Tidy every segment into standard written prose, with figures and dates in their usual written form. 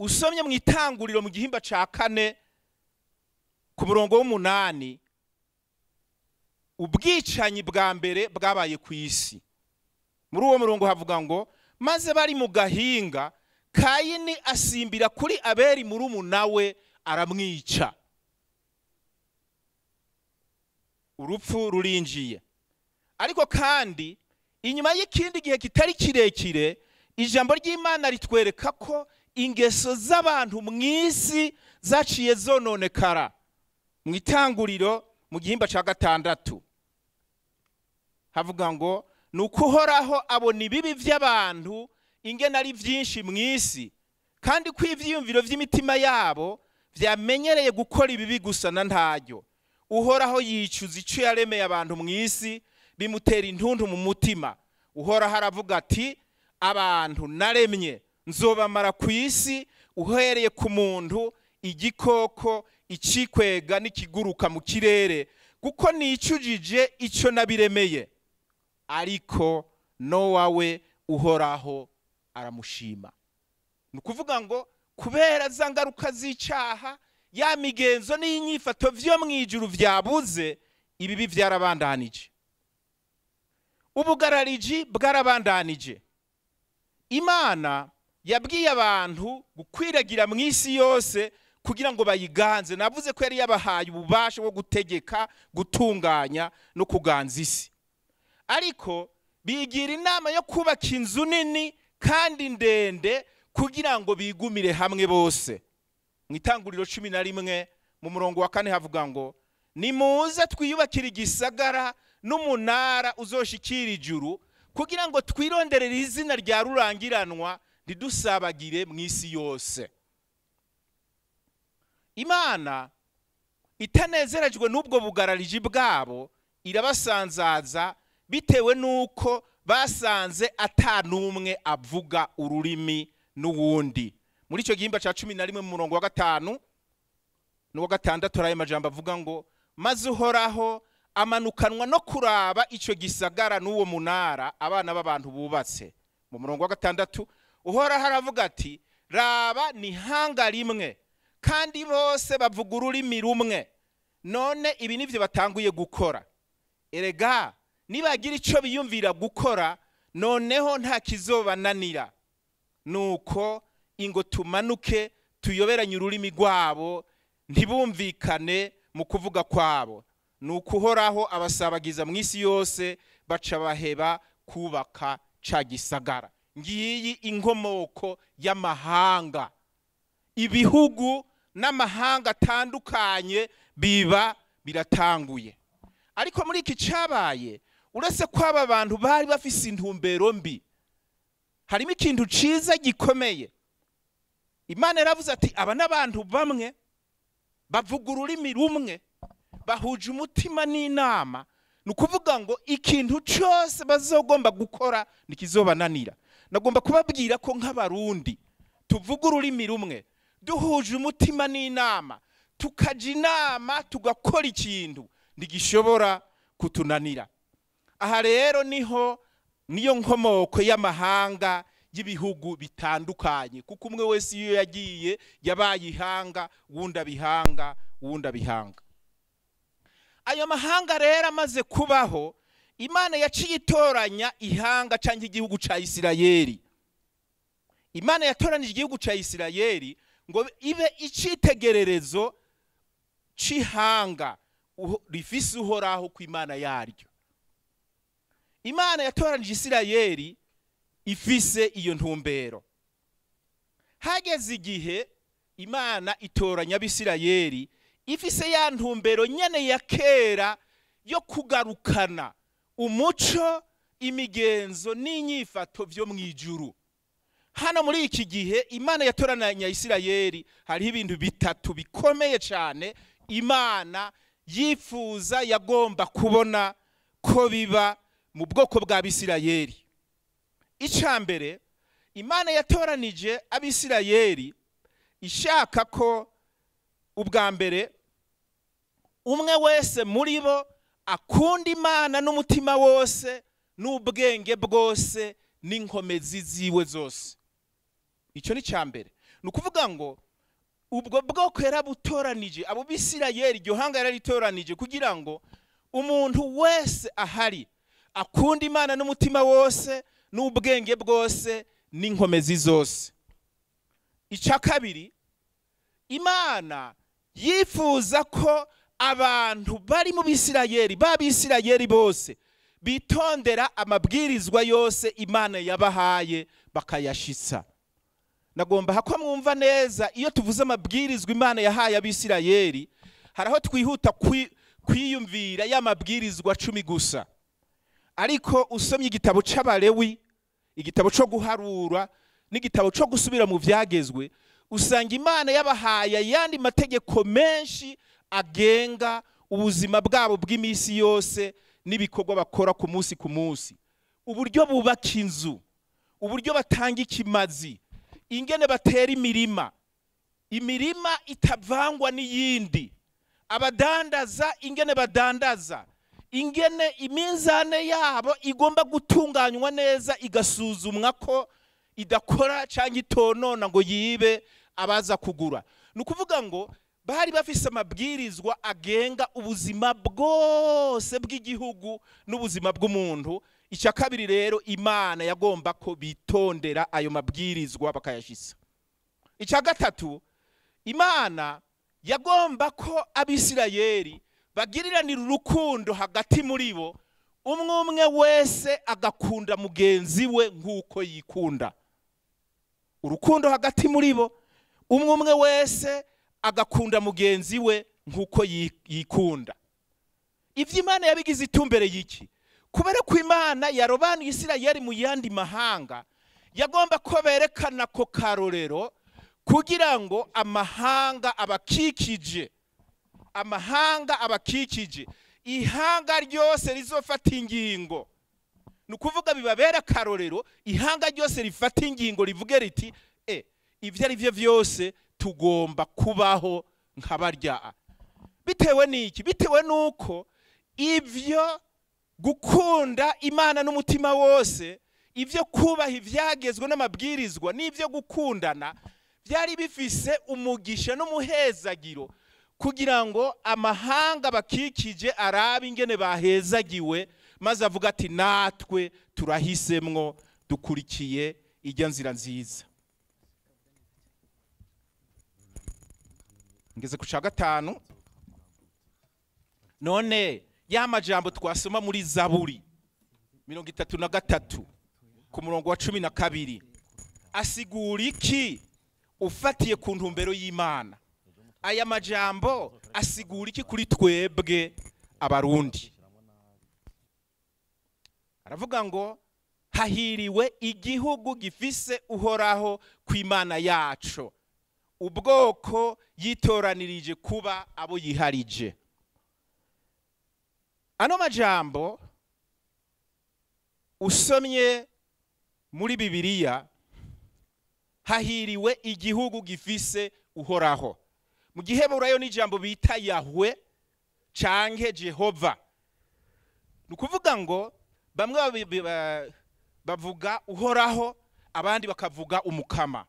Usomye mu Itanguriro mu gihimba ca 4 ku murongo w'8, ubwicanyi bwa mbere bwabaye ku isi. Muri uwo murongo havuga ngo maze bari mu gahinga, Kayini asimbira kuri Abeli murumuna we aramwica. Urupfu rurinjiye. Ariko kandi inyuma y'ikindi gihe kitari kirekire, ijambo ry'Imana ritwereka ko ingeso z'abantu mu isi zaciye zononekara. Mu Itanguriro mu gihimba ca 6 havuga ngo nuko Uhoraho abona ibibi by'abantu ingene ari byinshi mu isi, kandi ko ivyiyumviro vy'imitima yabo vyamenyereye gukora ibibi gusa na ntaryo. Uhoraho yicuza ico yaremeye abantu mu isi, bimutera intuntu mu mutima. Uhoraho aravuga ati abantu naremye nzobamara ku isi, uhereye ku muntu, igikoko, icikwega n'ikiguruka mu kirere, kuko nicujije ico nabiremeye. Ariko Nowa we Uhoraho aramushima. Ni ukuvuga ngo kubera za ngaruka z'icaha, ya migenzo n'inyifato vyo mw'ijuru vyabuze, ibibi vyarabandanije, ubugarariji bwarabandanije. Imana yabwiye abantu gukwiragira mu isi yose kugira ngo bayiganze. Navuze ko yari yabahaye ububasha bwo gutegeka, gutunganya no kuganza isi. Ariko bigira inama yo kubaka inzu nini kandi ndende kugira ngo bigumire hamwe bose. Mu Itanguriro 11 mu murongo wa 4 havuga ngo nimuze twiyubakire igisagara n'umunara uzoshikira ijuru, kugira ngo twironderere izina rya rurangiranwa ridusabagire mu isi yose. Imana itanezerejwe n'ubwo bugarariji bwabo, irabasanzaza bitewe nuko basanze atanumwe avuga ururimi n'uwundi. Muri ico gihimba ca 11 mu murongo wa 5 n'uwa 6 araye majambo avuga ngo maze Uhoraho amanukanwa no kuraba ico gisagara n'uwo munara abana b'abantu bubatse. Mu murongo wa 6 Uhoraho aravuga ati raba ni hanga rimwe kandi bose bavuga ururimi rumwe, none ibi nivyo batanguye gukora. Erega nibagira ico biyumvira gukora, noneho nta kizobananira. Nuko ingo tumanuke tuyoberanye ururimi rwabo, ntibumvikane mu kuvuga kwabo. Nuko Uhoraho abasabagiza mu isi yose, baca baheba kubaka ca gisagara. Ngiyi inkomoko y'amahanga, ibihugu n'amahanga atandukanye biba biratanguye. Ariko muri iki cabaye, uretse ko aba bantu bari bafise intumbero mbi, harimo ikintu ciza gikomeye. Imana yaravuze ati aba n'abantu bamwe bavuga ururimi rumwe, bahuje umutima n'inama. Ni ukuvuga ngo ikintu cyose bazogomba gukora ntikizobananira. Nagomba kubabwira ko nk'abarundi tuvuga ururimi rumwe, duhuje umutima n'inama, tukaja inama tugakora ikintu ntigishobora kutunanira. Aha rero niho niyo nkomoko y'amahanga y'ibihugu bitandukanye, kuko umwe wese iyo yagiye yabaye ihanga, wundi abihanga, wundi abihanga. Ayo mahanga rero amaze kubaho, Imana yaciye itoranya ihanga canke igihugu ca Isirayeli. Imana yatoranije igihugu ca Isirayeli ngo ibe icitegererezo c'ihanga rifise Uhoraho ku Imana yaryo. Imana yatoranije Isirayeli ifise iyo ntumbero. Hageze igihe Imana itoranya abisirayeli ifise ya ntumbero nyene ya kera yo kugarukana umuco, imigenzo n'inyifato vyo mwijuru. Hano muri iki gihe Imana yatorananya Isirayeli, hariho ibintu bitatu bikomeye cyane Imana yifuza yagomba kubona ko biba mu bwoko bwa Bisirayeli. Icya mbere, Imana yatoranije abisirayeli ishaka ko ubwa mbere umwe wese muri bo akunda Imana n'umutima wose n'ubwenge bwose n'inkomezi ziwe zose. Icyo ni cya mbere. Ni ukuvuga ngo ubwo bwoko yarabutoranije, abo Bisirayeli, iryo hanga yararitoranije kugira ngo umuntu wese ahari akunda Imana n'umutima wose n'ubwenge bwose n'inkomezi zose. Icya kabiri, Imana yifuza ko abantu bari mu Bisirayeli, b'Abisirayeli bose, bitondera amabwirizwa yose Imana yabahaye bakayashitsa. Nagomba hako mwumva neza, iyo tuvuze amabwirizwa Imana yahaye Abisirayeli, hari aho twihuta kwiyumvira ya mabwirizwa 10 gusa. Ariko usomye igitabo c'Abalewi, igitabo co guharura n'igitabo co gusubira mu vyagezwe, usanga Imana yabahaye ayandi mategeko menshi agenga ubuzima bwabo bw'imisi yose n'ibikorwa bakora ku munsi ku munsi. Uburyo bubaka inzu, uburyo batanga ikimazi, ingene batera imirima, imirima itavangwa n'iyindi, abadandaza ingene badandaza, ingene iminzane yabo igomba gutunganywa neza igasuzumwa ko idakora cyangwa itonona ngo yibe abaza kugura. Ni ukuvuga ngo bari bafise amabwirizwa agenga ubuzima bwose bw'igihugu n'ubuzima bw'umuntu. Icya kabiri rero, Imana yagomba ko bitondera ayo mabwirizwa bakayashitsa. Icya gatatu, Imana yagomba ko Abisirayeli bagiriranira urukundo hagati muri bo, umwe umwe wese agakunda mugenzi we nk'uko yikunda. Urukundo hagati muri bo, umwe umwe wese agakunda mugenzi we nk'uko yikunda. Ivyo Imana yabigize itumbere y'iki? Kubera ko Imana yarobanuye Isirayeli mu yandi mahanga, yagomba ko berekana ko karorero kugira ngo amahanga abakikije, amahanga abakikije, ihanga ryose rizofata ingingo. Ni ukuvuga bibabera karorero, ihanga ryose rifata ingingo rivuge riti ivyo ari byo vyose tugomba kubaho nkabarya. Bitewe n'iki? Bitewe nuko ivyo gukunda Imana n'umutima wose, ivyo kubaha ivyagezwe n'amabwirizwa n'ivyo gukundana byari bifise umugisha n'umuhezagiro kugira ngo amahanga bakikije arabe ingene bahezagiwe, maze avuga ati natwe turahisemwo dukurikiye ijya nzira nziza. Ngeze ku ca gatanu. None ya majambo twasoma muri Zaburi 33 ku murongo wa 12 asigura iki ufatiye ku ntumbero y'Imana? Aya majambo asigura iki kuri twebwe Abarundi? Aravuga ngo hahiriwe igihugu gifise Uhoraho kw'Imana yacu, ubwoko yitoranirije kuba abo yiharije. Ano majambo usomye muri Bibiliya, hahiriwe igihugu gifise Uhoraho. Mu giheburayo ni ijambo bita Yahwe canke Jehova. Ni ukuvuga ngo bamwe bavuga Uhoraho, abandi bakavuga Umukama.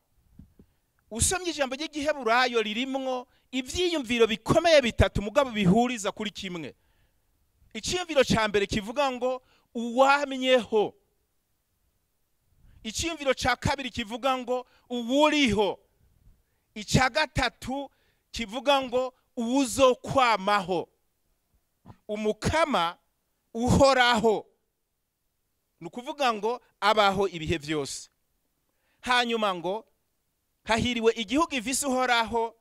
Usomye ijambo ry'igiheburayo ririmwo ivyiyumviro bikomeye bitatu mugabo bihuriza kuri kimwe. Iciyumviro ca mbere kivuga ngo uwamyeho. Iciyumviro ca kabiri kivuga ngo uwuriho. Icya gatatu kivuga ngo uwuzokwamaho. Umukama uhoraho, ni ukuvuga ngo abaho ibihe byose. Hanyuma ngo hahiriwe igihugu gifise Uhoraho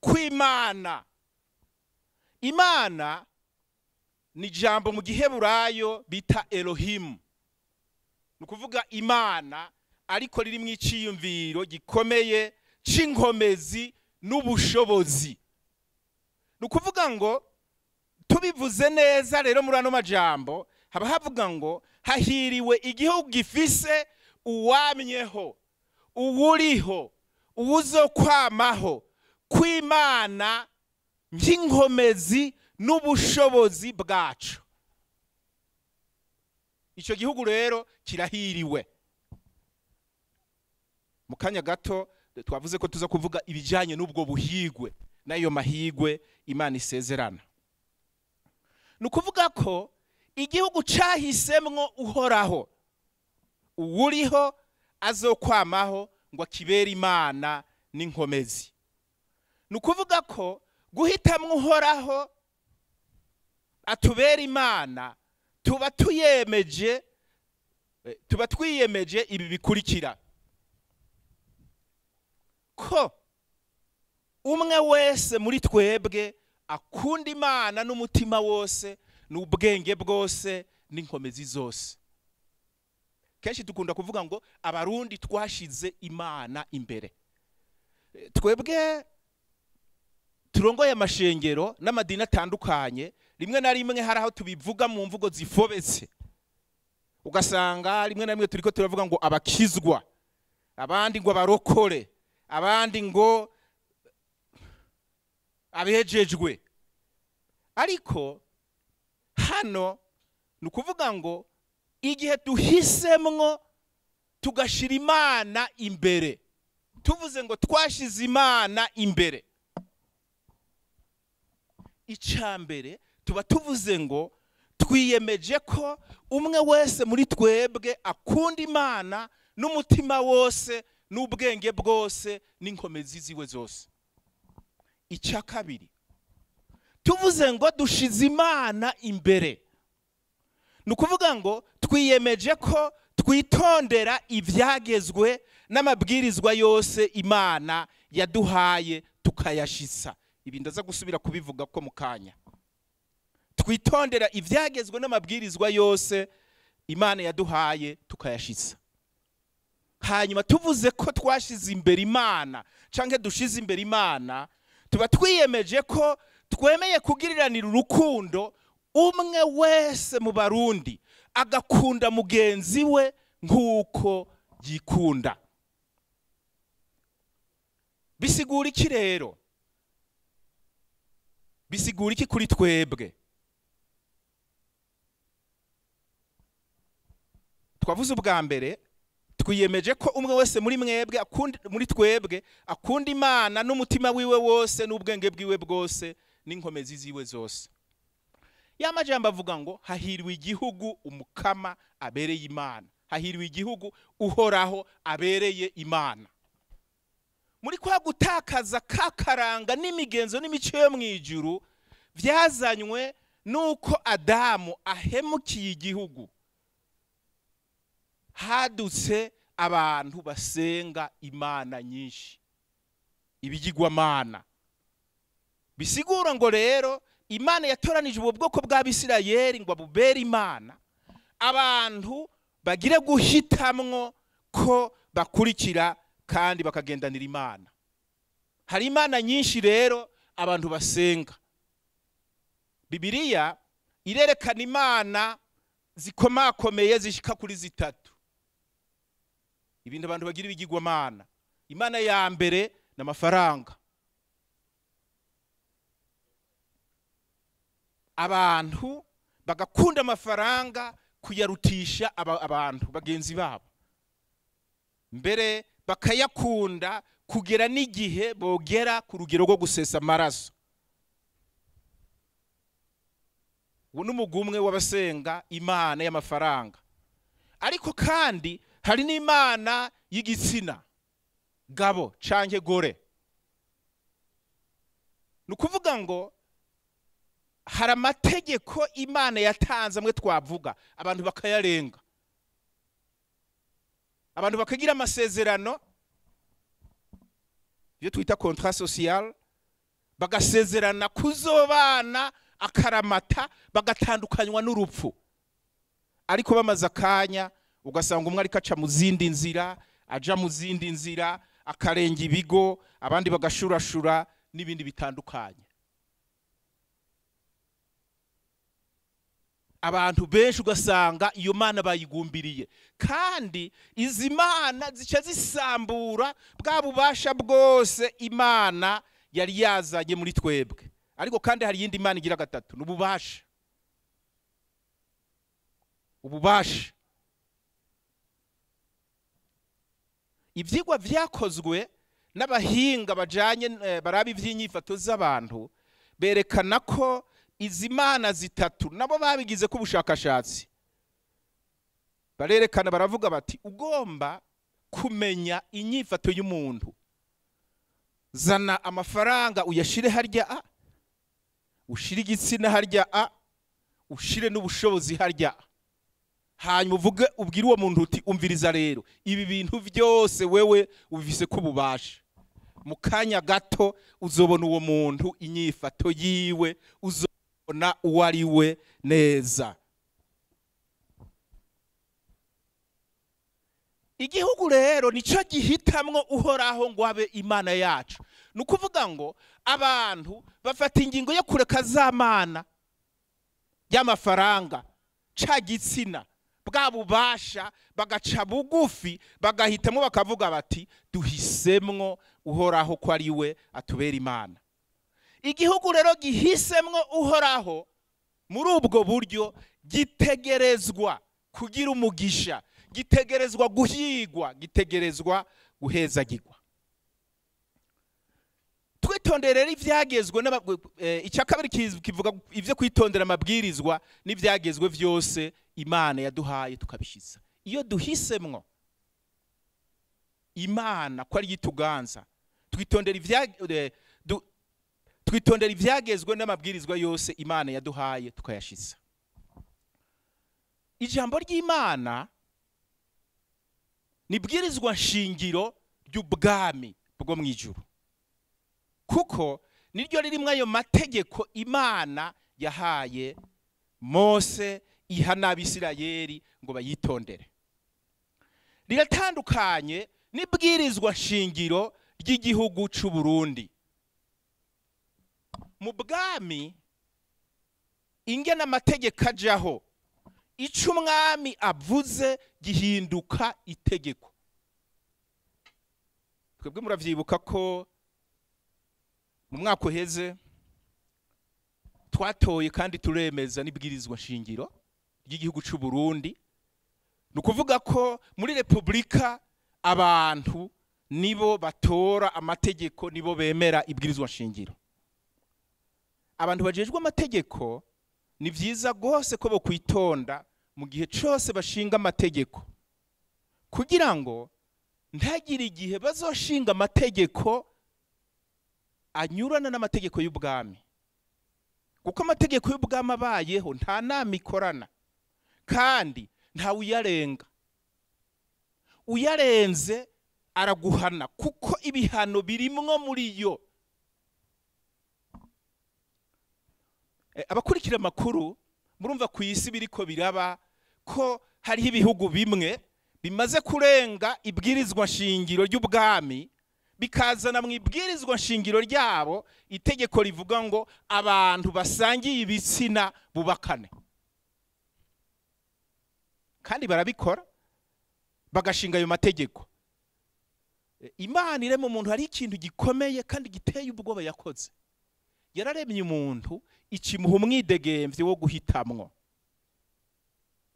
kw'Imana. Imana ni jambo mu giheburayo bita Elohim, ni ukuvuga Imana, ariko riri mu iciyumviro gikomeye c'inkomezi n'ubushobozi. Ni ukuvuga ngo tubivuze neza rero muri ano majambo haba havuga ngo hahiriwe igihugu gifise uwamyeho, uwuriho, uwuzokwamaho kw'Imana nk'inkomezi n'ubushobozi bwacu. Icyo gihugu rero kirahiriwe. Mu kanya gato Twavuze ko tuza kuvuga ibijyanye n'ubwo buhigwe n'ayo mahigwe Imana isezerana. Ni ukuvuga ko igihugu cyahisemwo Uhoraho, uwuriho azokwamaho ngo akibere Imana n'inkomezi. Ni ukuvuga ko guhitamwo Uhoraho atubera Imana, tuba tuyemeje, tuba twiyemeje ibi bikurikira: ko umwe wese muri twebwe akunda Imana n'umutima wose n'ubwenge bwose n'inkomezi zose. Kenshi dukunda kuvuga ngo Abarundi twashize Imana imbere. Twebwe turongoye amashengero n'amadini atandukanye, rimwe na rimwe hari aho tubivuga mu mvugo zifobetse, ugasanga rimwe na rimwe turiko turavuga ngo abakizwa, abandi ngo abarokore, abandi ngo abejejwe. Ariko hano ni ukuvuga ngo igihe duhisemwo tugashira Imana imbere, tuvuze ngo twashize Imana imbere, icambere tuba tuvuze ngo twiyemeje ko umwe wese muri twebwe akunda Imana n'umutima wose n'ubwenge bwose n'inkomezi ziwe zose. Icya kabiri, tuvuze ngo dushize Imana imbere, ni ukuvuga ngo twiyemeje ko twitondera ibyagezwe n'amabwirizwa yose Imana yaduhaye tukayashitsa. Ibi ndaza gusubira kubivuga ko mu kanya. Twitondera ibyagezwe n'amabwirizwa yose Imana yaduhaye tukayashitsa. Hanyuma tuvuze ko twashize imbere Imana canke dushize imbere Imana, tuba twiyemeje ko twemeye kugiriranira urukundo, umwe wese mu Barundi agakunda mugenzi we nk'uko yikunda. Bisigura iki rero? Bisigura iki kuri twebwe? Twavuze ubwa mbere, twiyemeje ko umwe wese muri mwebwe akunda, muri twebwe akunda Imana n'umutima wiwe wose n'ubwenge bwiwe bwose n'inkomezi ziwe zose. Ya majambo avuga ngo hahiriwe igihugu Umukama abereye Imana, hahiriwe igihugu Uhoraho abereye Imana. Muri kwa gutakaza kakaranga n'imigenzo n'imico yo mwijuru vyazanywe nuko Adamu ahemukiye igihugu, hadutse abantu basenga imana nyinshi, ibigirwamana. Bisigura ngo rero Imana yatoranije ubu bwoko bw'Abisirayeli ngo abubere Imana, abantu bagire guhitamwo ko bakurikira kandi bakagendanira Imana. Hari imana nyinshi rero abantu basenga. Bibiliya irerekana imana zikomakomeye zishika kuri zitatu. Ibintu abantu bagira ibigirwamana. Imana ya mbere ni amafaranga. Abantu bagakunda amafaranga kuyarutisha abantu bagenzi babo, mbere bakayakunda kugera n'igihe bogera ku rugero rwo gusesa amaraso. Uwo ni umugwi w'abasenga imana y'amafaranga. Ariko kandi hari n'imana y'igitsina gabo canke gore. Ni ukuvuga ngo hari amategeko Imana yatanze amwe twavuga abantu bakayarenga, abantu bakagira amasezerano, iyo twita contrat social, bagasezerana kuzobana akaramata, bagatandukanywa n'urupfu. Ariko bamaze akanya ugasanga umwe ariko aca mu zindi nzira, aja mu zindi nzira, akarenga ibigo, abandi bagashurashura n'ibindi bitandukanye. Abantu benshi ugasanga iyo mana bayigumbiriye, kandi izi mana zica zisambura bwa bubasha bwose Imana yari yazanye muri twebwe. Ariko kandi hari yindi mana igira gatatu, n'ububasha. Ububasha. Ivyigwa vyakozwe N'abahinga bajanye baraba ivy'inyifato z'abantu berekana ko izi mana zitatu nabo babigize ko ubushakashatsi, barerekana baravuga bati ugomba kumenya inyifato y'umuntu, zana amafaranga uyashire harya a, ushire igitsina harya a, ushire n'ubushobozi harya a, hanyuma uvuge ubwire uwo muntu uti umviriza rero ibi bintu byose wewe ubifise ko ububasha. Mu kanya gato uzobona uwo muntu inyifato yiwe, uzobona uwo ari we neza. Igihugu rero nico gihitamwo Uhoraho ngo abe Imana yacu. Ni ukuvuga ngo abantu bafata ingingo yo kureka za mana y'amafaranga, ca gitsina, bwa bubasha, bagaca bugufi, bagahitamo bakavuga bati duhisemwo Uhoraho ko ari we atubera Imana. Igihugu rero gihisemwo Uhoraho muri ubwo buryo gitegerezwa kugira umugisha, gitegerezwa guhigwa, gitegerezwa guhezagirwa. Twitondere rero ivyagezwe icya kabiri kivuga ivyo kwitondera amabwirizwa n'ivyagezwe vyose Imana yaduhaye tukabishiza. Iyo duhisemwo Imana ko ari yituganza, twitondera ivyagezwe n'amabwirizwa yose Imana yaduhaye tukayashiza. Ijambo ry'Imana nibwirizwa nshingiro ry'ubwami bwo mwijuru, kuko niryo ririmwo ayo mategeko Imana yahaye Mose iha n'Abisirayeli ngo bayitondere. Riratandukanye n'ibwirizwa nshingiro ry'igihugu c'u Burundi. Mu bwami ingene amategeko ajaho, ico umwami avuze gihinduka itegeko. Twebwe muravyibuka ko mu mwaka uheze twatoye kandi turemeza n'ibwirizwa nshingiro ry'igihugu c'u Burundi. Ni ukuvuga ko muri Republika abantu nibo batora amategeko, nibo bemera ibwirizwa nshingiro. Abantu bajejwe amategeko ni vyiza gose ko bokwitonda mu gihe cose bashinga amategeko, kugira ngo ntagire igihe bazoshinga amategeko anyurana n'amategeko y'ubwami. Kuko amategeko y'ubwami abayeho nta nama ikorana, kandi nta uyarenga. Uyarenze araguhana, kuko ibihano birimwo muri yo. Abakurikira amakuru murumva ku isi biriko biraba ko hariho ibihugu bimwe bimaze kurenga ibwirizwa nshingiro ry'ubwami, bikazana mu ibwirizwa nshingiro ryabo itegeko rivuga ngo abantu basangiye ibitsina bubakane. Kandi barabikora bagashinga ayo mategeko. Imana irema umuntu, hari ikintu gikomeye kandi giteye ubwoba yakoze. Yararemye umuntu ikimuha umwidegemvye wo guhitamwo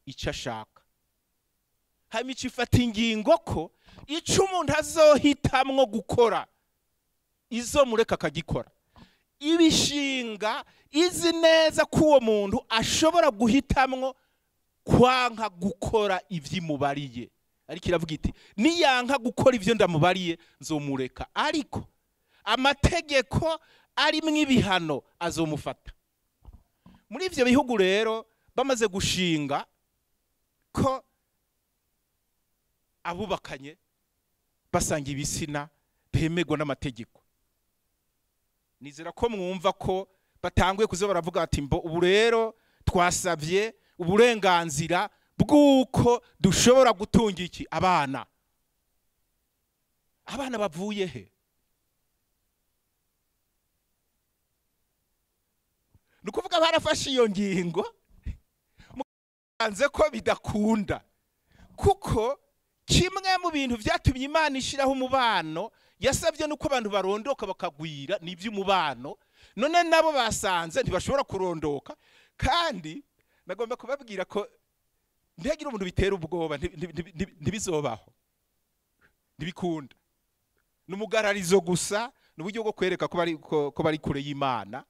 ico ashaka. Hanyuma icifata ingingo ko ico umuntu azohitamwo gukora izomureka akagikora. Ibishinga izi neza ko uwo muntu ashobora guhitamwo kwanka gukora ivyimubariye. Ariko iravuga iti niyanka gukora ivyo ndamubariye nzomureka, ariko amategeko arimwo ibihano azomufata. Muri ivyo bihugu rero bamaze gushinga ko abubakanye basanga ibitsina bemerwa n'amategeko, nizera ko mwumva ko batanguye kuza baravuga ati mbo ubu rero twasavye uburenganzira bw'uko dushobora gutunga iki abana. Abana bavuye he? Nukuvuga barafashe iyo ngingo mukanze ko bidakunda, kuko kimwe mu bintu vyatumye Imana ishiraho umubano yasavye nuko abantu barondoka bakagwira n'ivy'umubano. None nabo basanze ntibashobora kurondoka. Kandi nagomba kubabwira ko ntihagira umuntu bitera ubwoba, ntibizobaho, ntibikunda. Ni umugararizo gusa, ni uburyo bwo kwereka ko bari kure y'Imana.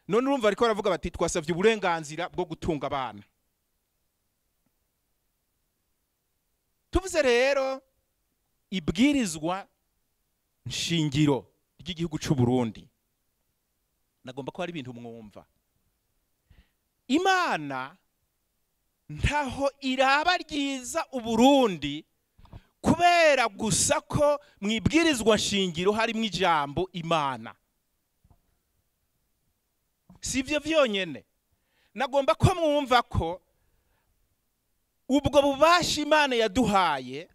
None urumva ariko baravuga bati twasavye uburenganzira bwo gutunga abana. Tuvuze rero ibwirizwa nshingiro ry'igihugu c'u Burundi, nagomba ko hari ibintu mwumva. Imana ntaho iraba ryiza Uburundi kubera gusa ko mwibwirizwa nshingiro harimo ijambo Imana. Sivyo vyonyene, nagomba ko mwumva ko ubwo bubasha Imana yaduhaye,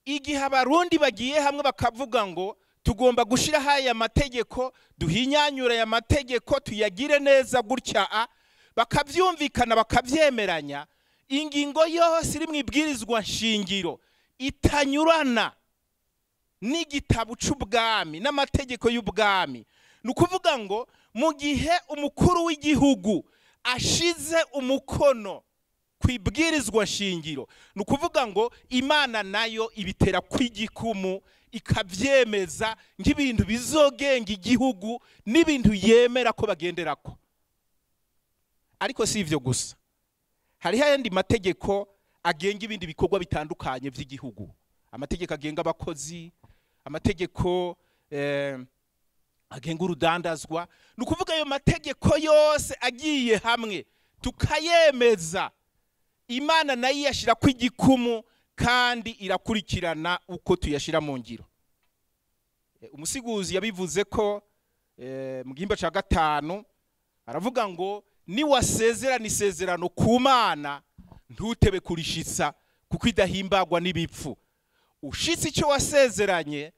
igihe Abarundi bagiye hamwe bakavuga ngo tugomba gushira haya mategeko, duhinyanyura aya mategeko, tuyagire neza gutya, bakavyumvikana bakavyemeranya, ingingo yose iri mwibwirizwa nshingiro itanyurana n'igitabo c'ubwami n'amategeko y'ubwami. Ni ukuvuga ngo mu gihe umukuru w'igihugu ashize umukono kwibwirizwa nshingiro, ni ukuvuga ngo Imana nayo ibitera kw'igikumu ikavyemeza nk'ibintu bizogenga igihugu n'ibintu yemera ko bagenderako. Ariko si ivyo gusa, hariho ayandi mategeko agenga ibindi bikorwa bitandukanye vy'igihugu, amategeko agenga abakozi, amategeko agenga urudandazwa. Ni ukuvuga ayo mategeko yose agiye hamwe tukayemeza, Imana nayo iyashira kw'igikumu kandi irakurikirana uko tuyashira mu ngiro. Umusiguzi yabivuze ko mu gihimba ca 5 aravuga ngo niwasezerana isezerano ku Mana ntutebe kurishitsa, kuko idahimbagwa n'ibipfu. Ushitse icyo wasezeranye,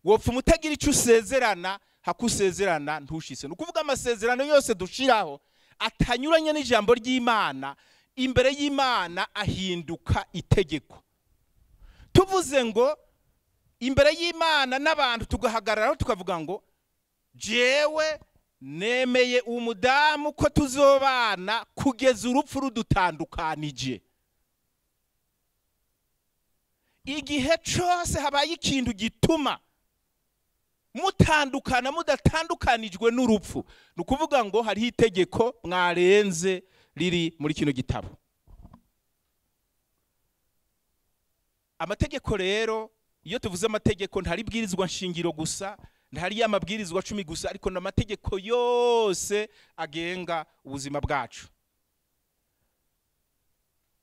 wopfa umutagira icyo usezerana, hakusezerana ntushitse. Ni ukuvuga amasezerano yose dushiraho atanyuranye n'ijambo ry'Imana, imbere y'Imana ahinduka itegeko. Tuvuze ngo imbere y'Imana n'abantu tugahagararaho tukavuga ngo jewe nemeye umudamu ko tuzobana kugeza urupfu rudutandukanije. Igihe cyose habaye ikintu gituma mutandukana mudatandukanijwe n'urupfu, ni ukuvuga ngo hariho itegeko mwarenze riri muri kino gitabo. Amategeko rero, iyo tuvuze amategeko ntari bwirizwa nshingiro gusa, ntari amabwirizwa 10 gusa, ariko n'amategeko yose agenga ubuzima bwacu.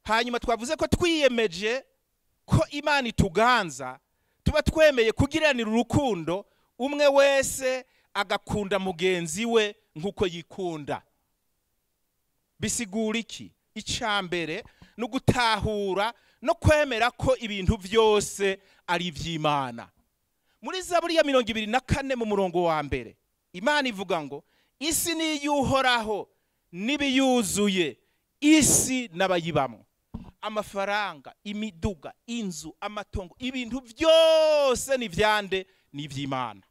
Hanyuma twavuze ko twiyemeje ko Imana ituganza, tuba twemeye kugiranira urukundo, umwe wese agakunda mugenzi we nkuko yikunda. Bisigura iki? Icambere no gutahura no kwemera ko ibintu byose ari iby'Imana. Muri Zaburi ya 24 mu murongo wa 1, Imana ivuga ngo isi niyuhoraho n'ibiyuzuye, isi n'abayibamo. Amafaranga, imiduga, inzu, amatongo, ibintu byose ni vyande, ni iby'Imana.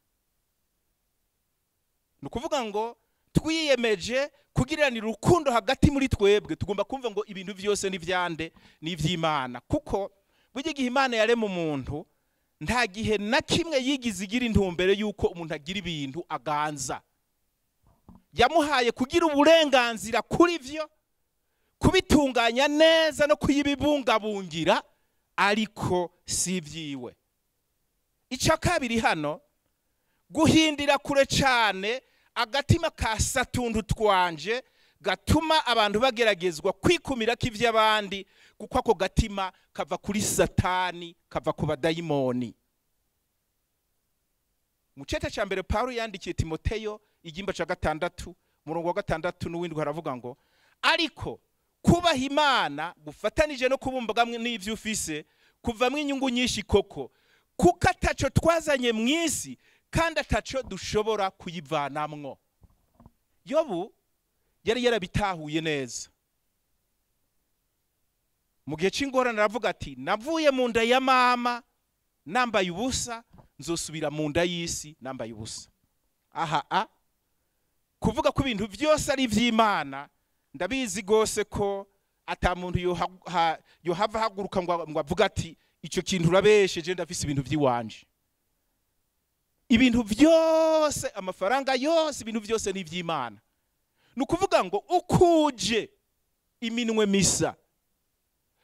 Nukuvuga ngo twiyemeje kugiranira urukundo hagati muri twebwe, tugomba kumva ngo ibintu byose ni vyande, ni iby'Imana. Kuko burya igihe Imana yarema umuntu, nta gihe na kimwe yigize igira intumbero yuko umuntu agira ibintu aganza. Yamuhaye kugira uburenganzira kuri vyo, kubitunganya neza no kuyibibungabungira, ariko si vyiwe. Ica kabiri hano, guhindira kure cyane agatima ka satundu twanje gatuma abantu bageragezwa kwikumira k'ivy'abandi, kuko ako gatima kava kuri Satani, kava ku badayimoni. Mu cete ca mbere Paulo yandikiye Timoteyo igimba ca 6 umurongo wa 6 n'uwindwi haravuga ngo ariko kubaha Imana gufatanije no kubumbagamwe n'ivyo ufise kuvamwe inyungu nyinshi koko, kuko ataco twazanye mw'isi kandi ataco dushobora kuyivanamwo. Yobu yari yarabitahuye neza. Mu gihe c'ingorane aravuga ati navuye mu nda ya mama nambaye ubusa, nzosubira mu nda y'isi nambaye ubusa. Aha a kuvuga ko ibintu byose ari ivy'Imana, ndabizi gose ko ata muntu yohava haguruka ngo avuga ati ico kintu urabesheje, ndafise ibintu vyiwanje. Ibintu byose, amafaranga yose, ibintu byose ni iby'Imana. Ni ukuvuga ngo ukuje iminwe misa,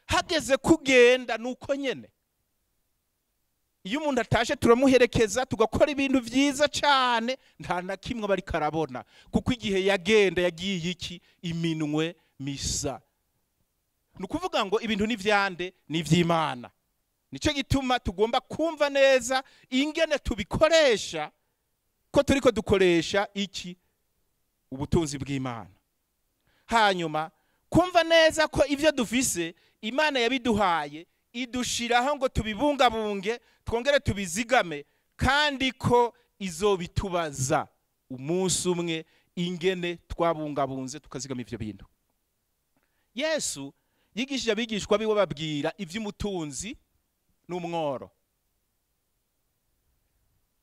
hageze kugenda nuko nyene. Iyo umuntu atashe turamuherekeza, tugakora ibintu vyiza cane, nta na kimwe bari karabona, kuko igihe yagenda yagiye iki? Iminwe misa. Ni ukuvuga ngo ibintu ni vyande? Ni ivy'Imana. Nico gituma tugomba kumva neza ingene tubikoresha, ko turiko dukoresha iki? Ubutunzi bw'Imana. Hanyuma kumva neza ko ivyo dufise Imana yabiduhaye, idushiraho ngo tubibungabunge, twongere tubizigame, kandi ko izobitubaza umunsi umwe ingene twabungabunze tukazigama ivyo bintu. Yesu yigishije abigishwa biwe, babwira ivy'umutunzi n'umworo.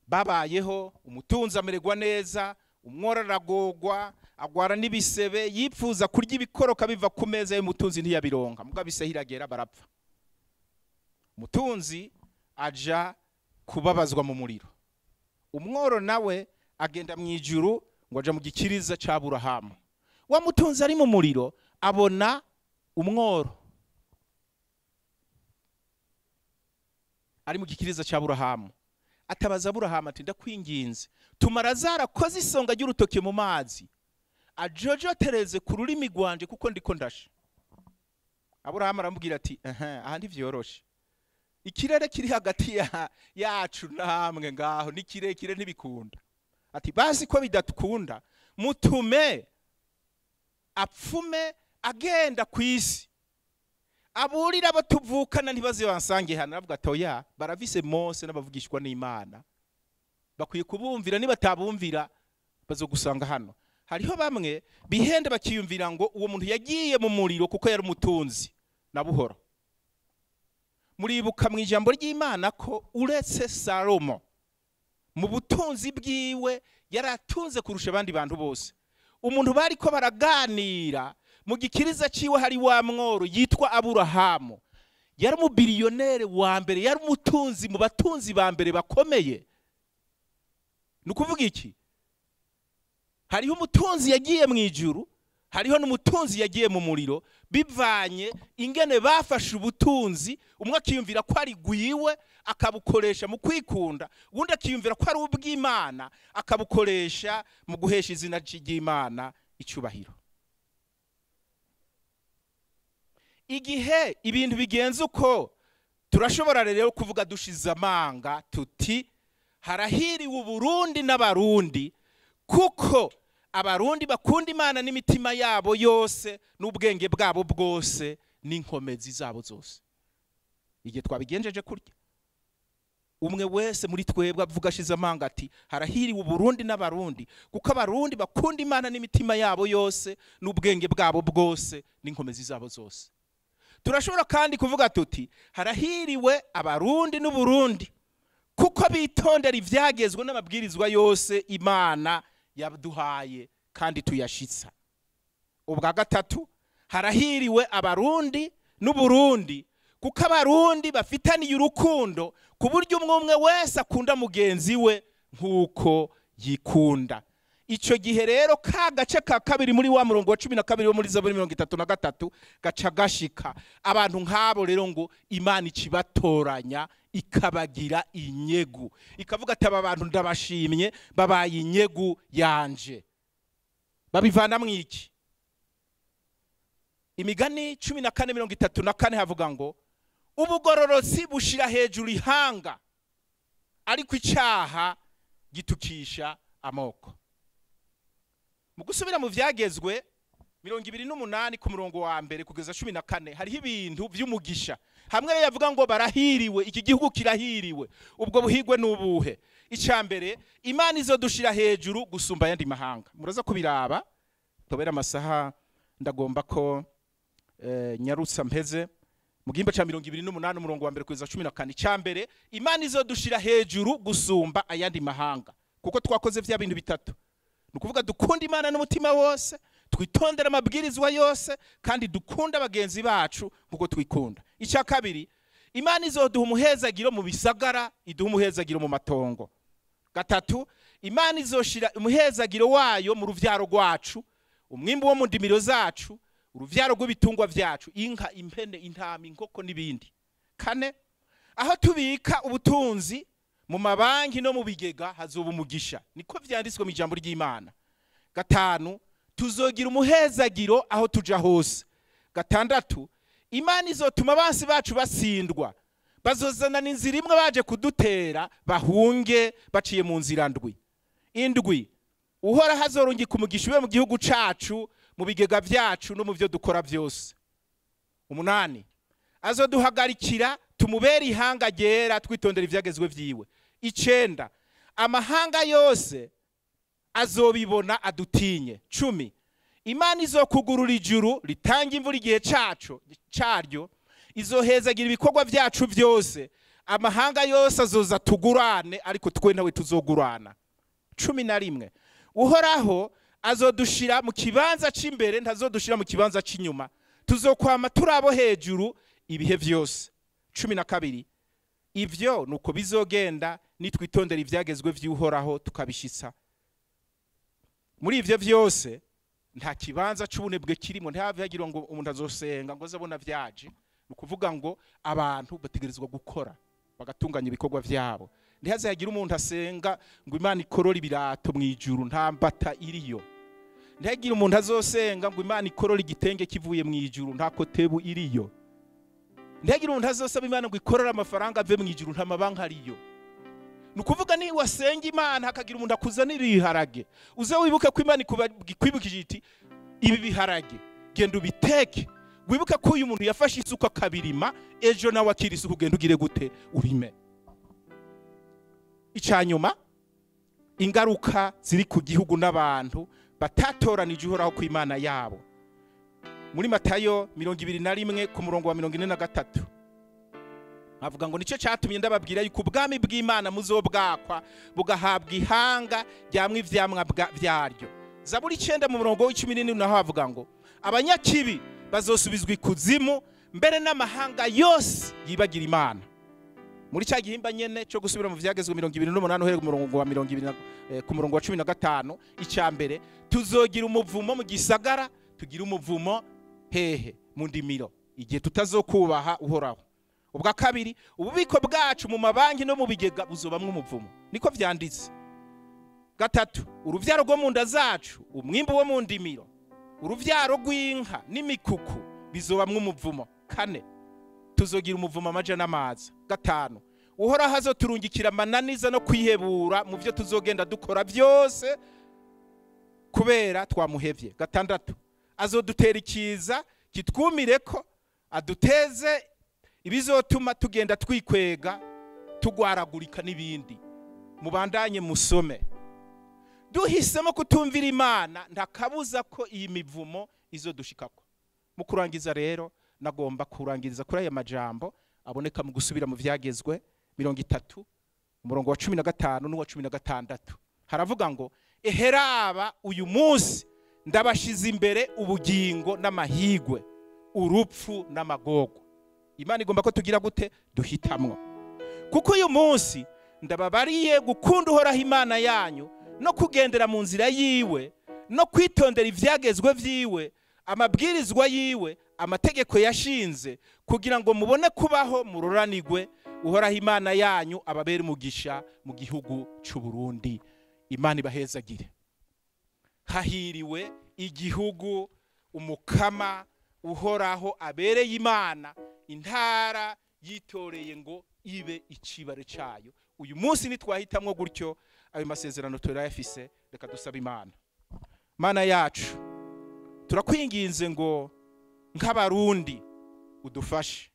Babayeho, umutunzi amererwa neza, umworo aragogwa, agwara n'ibisebe, yipfuza kurya ibikoroka biva ku meza y'umutunzi ntiyabironka, mugabo ise iragera barapfa. Umutunzi aja kubabazwa mu muriro, umworo nawe agenda mu ijuru ngo aja mu gikiriza ca Aburahamu. Wa mutunzi ari mu muriro abona umworo ari mu gikiriza ca Aburahamu, atabaza Aburahamu ati ndakwinginze, tumara zarakoze isonga ry'urutoke mu mazi, ajojotereze ku rurimi rwanje kuko ndiko ndasha. Aburahamu aramubwira ati aha ntivyoroshe, ikirere kiri hagati yacu namwe ngaho ni kirekire ntibikunda. Ati basi ko bidakunda, mutume apfume agenda kwisi, aburira abo tuvukana ntibaze bansange hano. Aravuga ati oya, baravise Mose n'abavugishwa n'Imana, bakwiye kubumvira, nibatabumvira bazogusanga hano. Hariho bamwe bihenda bakiyumvira ngo uwo muntu yagiye mu muriro kuko yari umutunzi na buhoro. Muribuka mu ijambo ry'Imana ko uretse Salomo mu butunzi bwiwe yaratunze kurusha abandi bantu bose. Umuntu bariko baraganira mu gikiriza ciwe hari wa mworo yitwa Aburahamu, yari umubiriyonere wa mbere, yari umutunzi mu batunzi ba mbere bakomeye. Ni ukuvuga iki? Hariho umutunzi yagiye mu ijuru, hariho n'umutunzi yagiye mu muriro, bivanye ingene bafashe ubutunzi. Umwe akiyumvira ko ari gwiwe akabukoresha mu kwikunda, uwundi akiyumvira ko ari ubw'Imana akabukoresha mu guhesha izina ry'Imana icubahiro. Igihe ibintu bigenze uko, turashobora rero kuvuga dushize amanga tuti harahiriwe Uburundi n'Abarundi, kuko Abarundi bakunda Imana n'imitima yabo yose n'ubwenge bwabo bwose n'inkomezi zabo zose. Igihe twabigenjeje kurya, umwe wese muri twebwe avuga ashize amanga ati harahiriwe Uburundi n'Abarundi, kuko Abarundi bakunda Imana n'imitima yabo yose n'ubwenge bwabo bwose n'inkomezi zabo zose. Turashobora kandi kuvuga tuti harahiriwe Abarundi n'Uburundi, kuko bitondera ivyagezwe n'amabwirizwa yose Imana yaduhaye kandi tuyashitsa. Ubwa gatatu, harahiriwe Abarundi n'Uburundi, kuko Abarundi bafitaniye urukundo ku buryo umwe umwe wese akunda mugenzi we nkuko yikunda. Ico gihe rero ka gace ka kabiri muri wa murongo wa 12 wo muri Zaburi 33 gaca gashika. Abantu nk'abo rero ngo Imana ikibatoranya ikabagira inyegu, ikavuga ati aba bantu ndabashimye, babaye inyegu yanje. Babivana mwiki? Imigani 14:34 havuga ngo ubugororotsi bushira hejuru ihanga, ariko icaha gitukisha amoko. Mu gusubira mu vyagezwe 28 ku murongo wa mbere kugeza 14 hariho ibintu vy'umugisha. Hamwe rero yavuga ngo barahiriwe, iki gihugu kirahiriwe. Ubwo buhigwe n'ubuhe? Ica mbere, Imana izodushira hejuru gusumba ayandi mahanga. Muraza kubiraba, tobera amasaha ndagomba ko nyarutsa mpeze. Mu gihimba ca 28 umurongo wa mbere kugeza 14, ica mbere, Imana izodushira hejuru gusumba ayandi mahanga, kuko twakoze vya bintu bitatu. Nukuvuga dukunda Imana n'umutima wose, twitondera amabwirizwa yose, kandi dukunda bagenzi bacu nkuko twikunda. Icya kabiri, Imana izoduha umuhezagiro mu bisagara, iduha umuhezagiro mu matongo. Gatatu, Imana izoshira umuhezagiro wayo mu ruvyaro rwacu, umwimbu wo mu ndimiro zacu, uruvyaro rw'ibitungwa vyacu, inka, impene, intama, inkoko n'ibindi. Kane, aho tubika ubutunzi mu mabanki no mu bigega hazoba umugisha, niko vyanditswe mu ijambo ry'Imana. Gatanu, tuzogira umuhezagiro aho tuja hose. Gatandatu, Imana izotuma abansi bacu batsindwa, bazozana inzira imwe baje kudutera, bahunge baciye mu nzira ndwi. Indwi, Uhoraho azorungika umugisha ube mu gihugu cacu, mu bigega vyacu no mu vyo dukora vyose. Umunani, azoduhagarikira tumubere ihanga ryera, twitondera ivyagezwe vyiwe. Icenda, amahanga yose azobibona adutinye. 10, Imana izokugurura ijuru ritanga imvura igihe caco caryo, izohezagira ibikorwa vyacu vyose, amahanga yose azoza tugurane, ariko twe nawe tuzogurana. 11, Uhoraho azodushira mu kibanza c'imbere, ntazodushira mu kibanza c'inyuma, tuzokwama turabo hejuru ibihe vyose. 12, ivyo nuko bizogenda nitwitondera ivyagezwe vy'Uhoraho tukabishitsa. Muri ivyo vyose nta kibanza c'ubunebwe kirimo, ntihavyagira ngo umuntu azosenga ngo azabona vyaje. Nukuvuga ngo abantu bategerezwa gukora bagatunganya ibikorwa vyabo. Ntihazagira umuntu asenga ngo Imana ikorora ibirato mu ijuru, nta mbata iriyo. Ntihagira umuntu azosenga ngo Imana ikorora igitenge kivuye mu ijuru, nta kotebu iriyo. Ntihagira umuntu azosaba Imana ngo ikorore amafaranga ave mu ijuru, nta mabanki ariyo. Nukuvuga ni wasenga Imana hakagira umuntu akuzanira ibiharage, uze wibuke ko Imana ikwibukije iti ibi biharage genda ubiteke, wibuke ko uyu muntu yafashe isuka akabirima, ejo nawe akira isuka ugenda ugire gute urime. Icanyuma, ingaruka ziri ku gihugu n'abantu batatoranije Uhoraho ku Imana yabo. Muri Matayo 21 ku murongo wa 43 avuga ngo nico cyatumye ndababwira yuko ubwami bw'Imana muzobwakwa bugahabwa ihanga ryamwe ivyamwa vyaryo. Zaburi 9 mu murongo w'14 naho avuga ngo abanyakibi bazosubizwa ikuzimu, mbere n'amahanga yose yibagira Imana. Muri cya gihimba nyene cyo gusubira mu vyagezwe 28 uhereye ku murongo wa 20 ku murongo wa 15, icya mbere tuzogira umuvumo mu gisagara, tugira umuvumo hehe mu ndimiro igihe tutazokubaha Uhoraho. Ubwa kabiri, ububiko bwacu mu mabanki no mu bigega buzobamwe umuvumo, niko vyanditse. Gatatu, uruvyaro rwo mu nda zacu, umwimbu wo mu ndimiro, uruvyaro rw'inka n'imikuku bizobamwe umuvumo. Kane, tuzogira umuvumo amaja n'amazi. Gatanu, Uhoraho azoturungikira amananiza no kwihebura mu vyo tuzogenda dukora byose kubera twamuhevye. Gatandatu, azodutera ikiza kitwumireko, aduteze ibizotuma tugenda twikwega, tugwaragurika n'ibindi. Mubandanye musome. Duhisemo kutumvira Imana, ntakabuza ko iyi mivumo izodushikako. Mu kurangiza rero, nagomba kurangiriza kuri aya majambo aboneka mu gusubira mu vyagezwe 30 umurongo wa 15 n'uwa 16. Haravuga ngo eheraba uyu munsi ndabashize imbere ubugingo n'amahigwe, urupfu n'amagogo. Imana igomba ko tugira gute? Duhitamwo. Kuko uyu munsi ndababariye gukunda Uhoraho Imana yanyu, no kugendera mu nzira yiwe, no kwitondera ivyagezwe vyiwe, amabwirizwa yiwe, amategeko yashinze, kugira ngo mubone kubaho muroranigwe. Uhoraho Imana yanyu ababere umugisha mu gihugu c'u Burundi. Imana ibahezagire. Hahiriwe igihugu umukama Uhoraho abereye Imana, intara yitoreye ngo ibe icibare cayo. Uyu munsi nitwahitamwo gutyo, ayo masezerano turayafise. Reka dusabe Imana. Mana yacu, turakwinginze ngo nk'abarundi udufashe.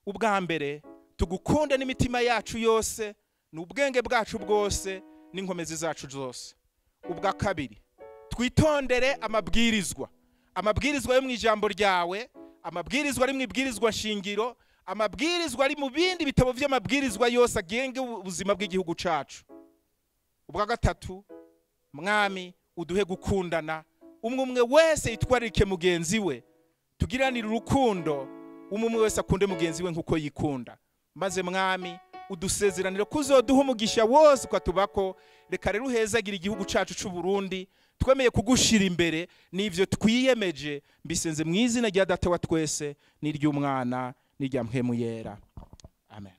Ubwa mbere tugukunde n'imitima yacu yose, n'ubwenge bwacu bwose, n'inkomezi zacu zose. Ubwa kabiri, twitondere amabwirizwa, amabwirizwa yo mu ijambo ryawe, amabwirizwa ari mu ibwirizwa shingiro, amabwirizwa ari mu bindi bitabo vy'amabwirizwa yose agenga ubuzima bw'igihugu cacu. Ubwa gatatu, Mwami uduhe gukundana, umwe umwe wese yitwararike mugenzi we, tugiranire urukundo, umwe umwe wese akunde mugenzi we nkuko yikunda. Maze Mwami Udusezeraniro kuzoduha umugisha wose ukatubako. Reka rero uhezagira igihugu cacu c'u Burundi. Twemeye kugushira imbere n'ivyo twiyemeje. Mbisenze mu izina rya Data wa twese, n'iry'Umwana, n'irya Mpwemu Yera. Amen.